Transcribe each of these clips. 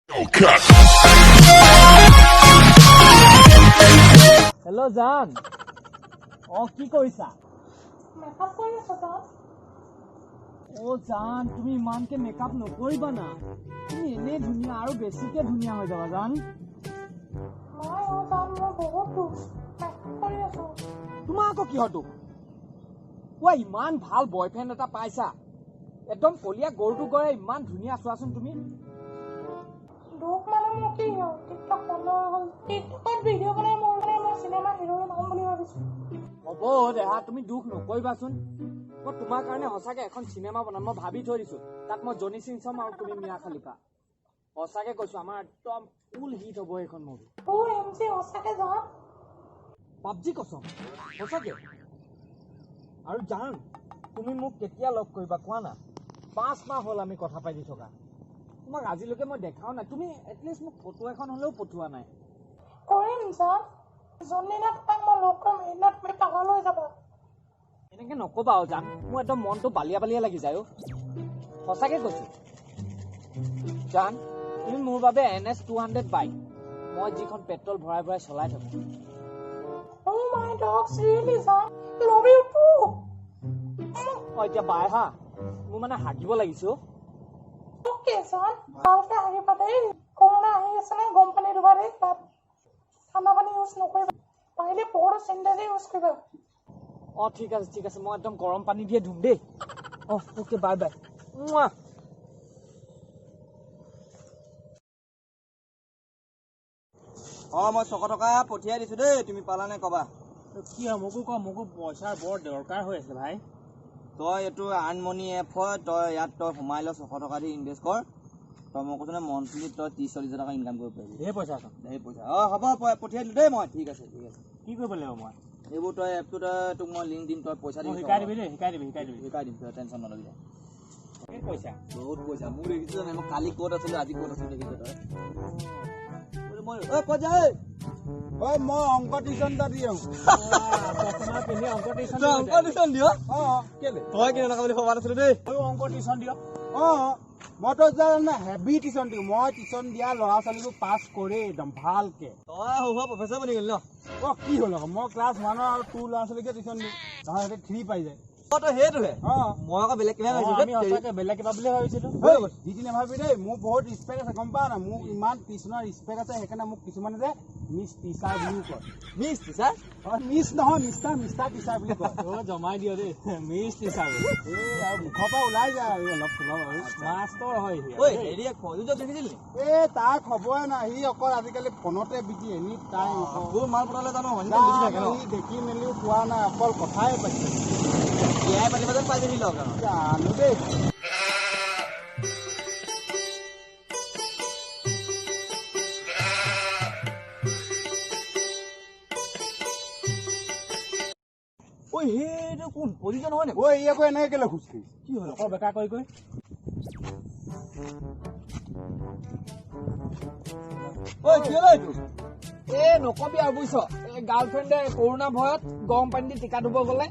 Hellcat. Hello জান, অ কি কৰিছা? মেকআপ কৰি আছো জান। অ জান, তুমি ইমানকে মেকআপ নকৰিবা না, তুমি এনেই ধুনীয়া আৰু বেছিকে ধুনীয়া হৈ যাবা জান। নাই অ জান, মোৰ বহুত দুখ, মেকআপ কৰি আছো। তোমাৰ আকৌ কিহৰ দুখ? ঐ, ইমান ভাল বয়ফ্ৰেণ্ড এটা পাইছা, একদম কলীয়া গৰুটো গৰে ইমান ধুনীয়া, চোৱাচোন তুমি। দুখ মানে মোৰ কি হ'ল, টিকটক বন্ধ হৈ গ'ল। টিকটকত ভিডিঅ' বনাই মোৰ মানে মই চিনেমা হিৰ'ইন হ'ম বুলি ভাবিছো। হ'ব দেহা, তুমি দুখ নকৰিবাচোন। মই তোমাৰ কাৰণে সঁচাকে এখন চিনেমা বনাম, মই ভাবি থৈ দিছো। তাত মই জনী সিং চাম আৰু তুমি মিয়া খালিফা। সঁচাকে কৈছো, আমাৰ একদম ফুল হিট হ'ব এইখন মুভি। অ এম জি, সঁচাকে জান? পাবজি কচম, সঁচাকে। আৰু জান, তুমি মোক কেতিয়া লগ কৰিবা কোৱা না? 5 মাহ হ'ল আমি কথা পাতি থকা, তোমাক আজিলৈকে মই দেখাও নাই। তুমি এটলিষ্ট মোক ফটো এখন হ'লেও পঠোৱা নাই। কৰিম জান, যোনদিনা তোমাক মই লগ কৰিম সেইদিনা তুমি পাগল হৈ যাবা। এনেকে নকবা আৰু জান, মোৰ একদম মনটো বালিয়া বালিয়া লাগি যায় অ'। সঁচাকে কৈছো জান, তুমি মোৰ বাবে NS 200 bike, মই যিখন পেট্ৰল ভৰাই ভৰাই চলাই থাকো। অ মাই ডগছ, ৰিয়েলি জান, লাভ you two. অ এতিয়া বাই হা, মোৰ মানে হাগিব লাগিছে অ'। অ'কে জান, ভালকে হাগিবা দেই। কৰোণা আহি আছে নহয়, গৰম পানী ধুবা দেই, তাত ঠাণ্ডা পানী ইউজ নকৰিবা, পাৰিলে পকৰটো চেনিটাইজাৰ ইউজ কৰিবা। অ ঠিক আছে, ঠিক আছে, মই একদম গৰম পানী দিয়ে ধুম দেই। অ অ'কে, বাই বাই। অ মই 600 টকা পঠিয়াই দিছো দেই, তুমি পালানে কবা? কি হয় মোকো ক, মোকো পইচাৰ বৰ দৰকাৰ হৈ আছে ভাই। তই এইটো আৰ্ণ মনি এপ হয়, তই ইয়াত তই সোমাই ল, 600 টকা দি ইনভেষ্ট কৰ। তই মই কৈছো নহয়, মন্থলি তই 30-40 হাজাৰ টকা ইনকাম কৰিব পাৰিবি। ধেৰ পইচা আছে। ধেৰ পইচা। অ হ'ব, পঠিয়াই দিলো দেই মই। ঠিক আছে, ঠিক আছে। কি কৰিব লাগিব মই? এইবোৰ তই এপটো তই তোক মই লিংক দিম, তই পইচা দিবি। মোক শিকাই দিবি দেই, শিকাই দিবি, শিকাই দিবি। শিকাই দিম, তই টেনশ্যন নলবি দে। ধেৰ পইচা। বহুত পইচা। মোক দেখিছ নাই, মই কালি ক'ত আছিলো, আজি ক'ত আছিলো দেখিছ তই? মই ঐ ক'ত যা ঐ? ঐ মই অংক টিউচন এটা দি আহো। চশমা পিন্ধি অংক টিউচন তই অংক টিউচন দিয়? অ কেলে? তই কেনেকুৱা বুলি ভবা নাছিলো দেই। তইও অংক টিউচন দিয়? অ মই তো জান হেভি টিউচন দিওঁ। মই টিউচন দিয়া ল'ৰা ছোৱালীবোৰ পাছ কৰেই একদম ভালকে। তই সৰু সুৰা প্ৰফেচাৰ বনি গ'লি ন? অ কি হ'ল আকৌ, মই ক্লাছ 1 আৰু 2 ল'ৰা ছোৱালীকে টিউচন দিওঁ, নহয় সিহঁতে 3 পাই যায়। অ তই সেইটোহে। অ। মই আকৌ বেলেগ কিবা অ, ভাবিছিলো। আমি সঁচাকে বেলেগ কিবা বুলি ভাবিছিলো। হেই, যি টি নাভাবি দেই, মোৰ বহুত ৰেচপেক্ট আছে, গম পাৱ না? মোৰ ইমান টিউচনৰ ৰেচপেক্ট আছে, সেইকাৰণে মোক কিছুমানে যে মিছ টিচাৰ বুলিও কয়। Miss teacher? অ মিছ নহয়, মিষ্টাৰ, মিষ্টাৰ টিচাৰ বুলি কয়। অ জমাই দিয় দেই, মিছ টিচাৰ বুলি। এই আৰু মুখৰ পৰা ওলাই যায় আৰু অলপ চলপ আৰু। মাষ্টৰ হয় সি। ঐ হেৰি, খজুজক দেখিছিলি নি? এ তাৰ খবৰে নাই, সি অকল আজিকালি ফোনতে বিজি, এনি টাইম। তোৰ মাল পতালে জানো, এনি বিজি থাকে ন? সি দেখি মেলিও পোৱা নাই, অকল কথাই পাতিছে। বিয়াই পাতিব যেন পাইছে সি লগ আৰু। জানো দেই। ঐ সেইটো কোন পজিচন হয় নে? ঐ ই আকৌ এনেকে কেলে খোজকাঢ়িছে? কি হ'ল? আকৌ বেকা কৰি কৰি। ঐ কি হ'ল এইটো? এ নকবি আৰু বুজিছ, এই গাৰ্লফ্ৰেণ্ডে কৰোণা ভয়ত গৰম পানী দি টিকা ধুব গ'লে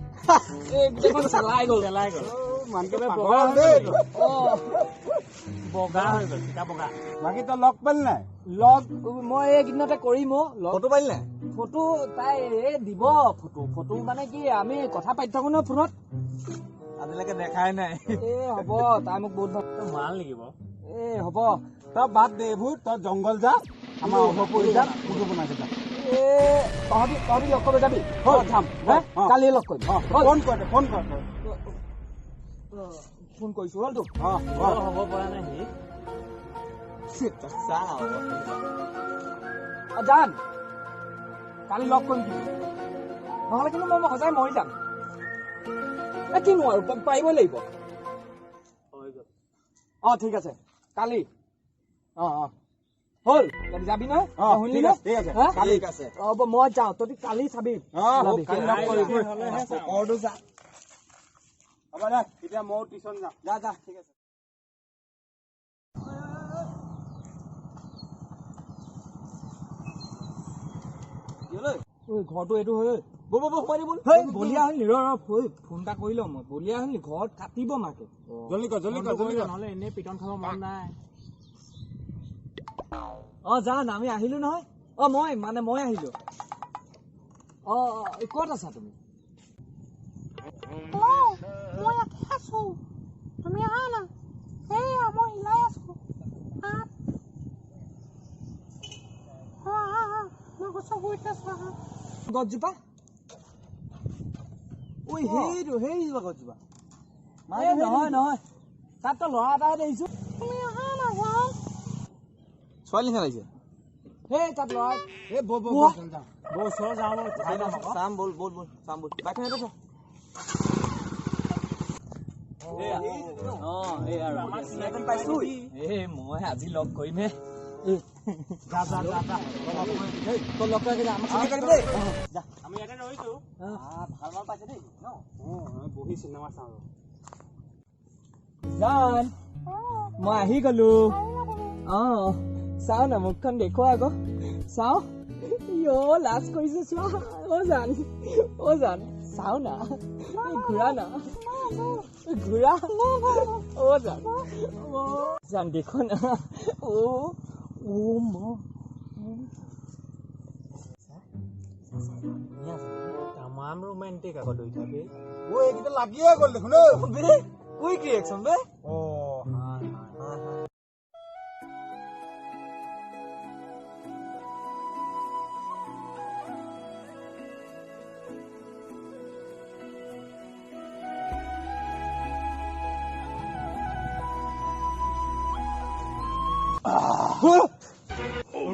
এই গোটেইখন চেলাই গ'ল। চেলাই গ'ল। অ, মানুহটো পাগল হ'ল দেই এইটো। অ বগা হৈ গ'ল, চিকা বগা। বাকী তই লগ পালি নাই? লগ মই এইকেইদিনতে কৰিম অ লগ। ফটো পালি নাই? ফটো তাই এই দিব ফটো। ফটো মানে কি, আমি কথা পাতি থাকো নহয় ফোনত। আজিলৈকে দেখাই নাই। এ হ'ব, তাই মোক বহুত ভাল। তই মাল লাগিব। এ হ'ব। তই বাদ দে এইবোৰ, তই জংঘল যা, আমাৰ অভয়পুৰী যা, ফটো বনাই যা। এ তহঁতি লগ কৰিব যাবি? অ, যাম। হে? অ। কালি লগ কৰিম। অ, হ'ল? ফোন কৰ দে, ফোন কৰ তই। ফোন কৰিছো, হ'ল তোক? অ, অ, অ। হ'ব পৰা নাই সি। তই চা না হ'ব। অ জান, কালি লগ কৰিম কিন্তু, নহ'লে কিন্তু মই সঁচাই মৰি যাম। এ কিনো আৰু, পাৰিবই লাগিব। হৈ গ'ল। অ ঠিক আছে, কালি। অ অ হ'ল, তহঁতি যাবি নহয়? অ, তই শুনিলি ঠিক নহয়? আছে, ঠিক আছে। হা? কালি। ঠিক আছে। অ, হ'ব, মই যাওঁ, তহঁতি কালি চাবি। অ, ওলাবি। কালি লগ কৰিম। পকৰটো চা। হ'ব দে, এতিয়া ময়ো টিউচন যাম। যা যা, ঠিক আছে। কি হ'ল ঐ? ঐ, ঘৰটো এইটো হৈ ঐ। ব'ল, ব'ল, ব'ল, সোমাই দি ব'ল। হেই, বলিয়া হ'ল নি? ৰ, ৰ, ঐ, ফোন এটা কৰি লওঁ মই। বলিয়া হ'ল নি? ঘৰত কাটিব মাকে। জলদি কৰ, জলদি কৰ, জলদি কৰ। নহ'লে এনেই পিটন খাব মন নাই। অঁ জান, আমি আহিলোঁ নহয়। অঁ, মই মানে মই আহিলোঁ। অঁ অঁ, ক'ত আছা তুমি? হেল্ল', মই ইয়াতে আছো, তুমি আহা না। এইয়া মই হিলাই আছো। আহ, অঁ, আহা আহা, মই গছৰ গুৰিতে আছো, আহা। গছজোপা? ঐ, সেইটো সেইজোপা গছজোপা। এই নহয় নহয়, তাততো ল'ৰা এটাহে দেখিছোঁ। তুমি আহা না জান। ছোৱালী নিচিনা লাগিছে। সেই তাত ল'ৰা। এই বল বল বল, যাওঁ। বৌ ওচৰ যাওঁ বৌ, চাই ল'ম আকৌ। চাম, বল বল বল, চাম বল। বাইকখন ইয়াতে থ। অঁ, এই আৰু পাইছো। এই মই আজি লগ কৰিমহে। যা যা যা যা। তই লগ কৰি আমাক চিনি কৰিবি দেই, যা। আমি ইয়াতে ৰৈছো। ভাল ভাল পাইছে দেই ন। অঁ, বহি চিনেমা চাওঁ। জান, মই আহি গলো। অঁ, চাওঁ না, মুখখন দেখুৱা আকৌ, চাওঁ। ইঅ, লাজ কৰিছে চোৱা। অ' জান, অ' জান, চাওঁ না। এই ঘূৰা না, এই ঘূৰা। অ' জান, অ' জান, দেখো না। অ' অ' ম তামাম ৰোমান্টিক আকৌ দুইটা বে। ঐ, এইকেইটা লাগিয়ে গ'ল দেখোন ঐ। বে, কুইক ৰিয়েকশ্যন বে। অঁ, হা হা।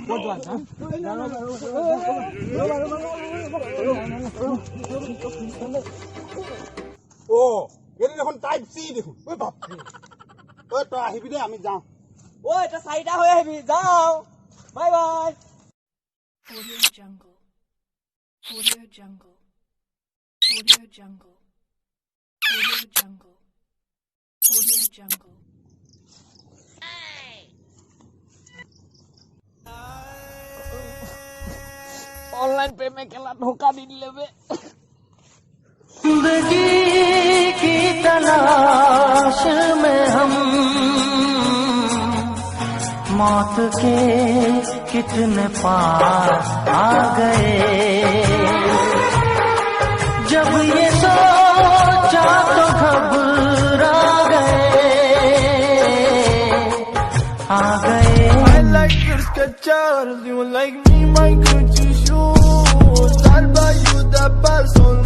ক'ত যোৱা জান? অ, এইটো দেখোন টাইপ চি দেখোন। ঐ বাপৰে, ঐ তই আহিবি দেই, আমি যাওঁ। ঐ, তই চাৰিটা হৈ আহিবি, যাওঁ, bye bye. Audio Jungle. Audio Jungle. Audio Jungle. Audio Jungle. Audio Jungle. Online payment কেলা ধোকা দি দিলে বে। जिंदगी की तलाश में हम मौत के कितने पास आ गए, जब ये सोचा तो घबरा गए, आ गए। I like your Skechers, you like me, my Gucci shoes. I'll buy you the person.